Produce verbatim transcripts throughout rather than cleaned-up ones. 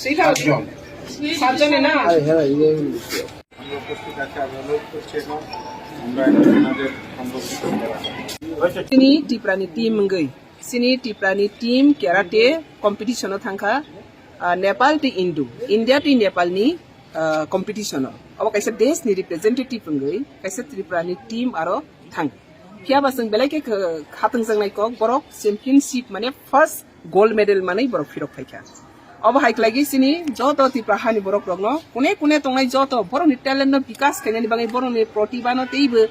Sita, সাতজন। সাতজনে না? আমরা উপস্থিত আছি, আমরা অনুরোধ করছি এবং আমরা ওনাদের সম্পর্কিত করা হবে। Sini Tiprani team wngwi, sini Tiprani team karate competition o thangkha, ah, Nepal tei Indo, India tei Nepalni, ah, competition o. Obo kaisa desh ni representative wngwi kaisa Tripura ni team aro thang. Phiya ba chwng belai khe kha-, khatungjaknai kok, borok championship mane first gold medal manwi borok phirok phaikha. Obo hai khlaigwi chini joto Tripura hani borok rokno kune kune tongnai joto borokni talent no bikas khainani bagwi, borokni protibha no teibo,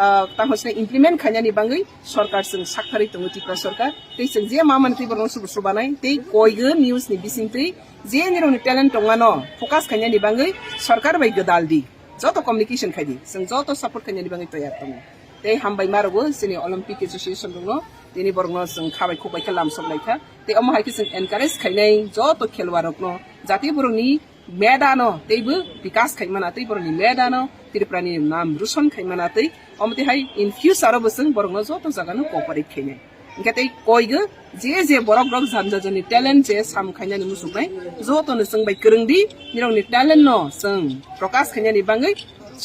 ah, tamo sini implement khainani bagwi sorkar chwng sakharwi tongo Tripura sorkar. Tei chwng je ma mani tei borokno subu subanai tei koigo news ni bisingtwi je nirokni talent tongmano focus khainani bagwi sorkar bai gwdal di. Joto communication khai di, chwng joto support khainani bagwi toyar tongo. Tei hambai ma rwgo chini Olympic Association rokno, tini borokno chwng khabai khukbai khe lamsok lai kha. Tei omo hai khe chwng encourage khainai joto khelwa rokno, jati borokni medano teibo bikas khaimana tei borokni medano Tripurani nam ruson khaimana tei omo tei hai in future o bo chwng borokno joto jagano cooperate khainai. Hingkhe tei koigo je je borok rok jani jani talent je sam khainani muchungnai, jotono chwng bai kwrwng di, nirokni talent no chwng prokash khainani bagwi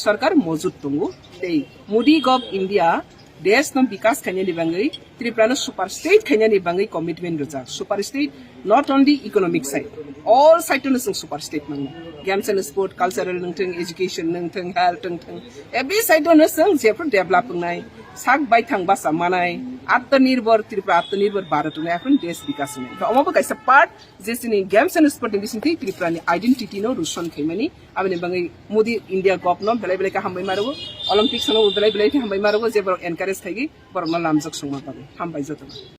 sorkar mojut tongo. Tei Modi Gov India desh no bikas khainani bagwi, Tripura no super state khainani bagwi commitment rwjak. Super state not only economic side, all side no chwng super state mangno. Games and sport, cultural nungthung, education nungthung, health nungthung, every side no chwng jephru develop wngnai. Sak baithang basa manai, Atmanirbhar Tripura, Atmanirbhar Bharat wngnai, aphuru desh bikas wngnai. Omo bo kaisa part je chini games and sport ni bisingtwi Tripura ni identity no ruson khaimani. Aboni bagwi Modi India Gov no belai belai khe hambai ma rwgo, Olympics no belai belai khe hambai ma rwgo, je borok encourage khaigwi borokno lamjak songma bagwi. Hambai jotono.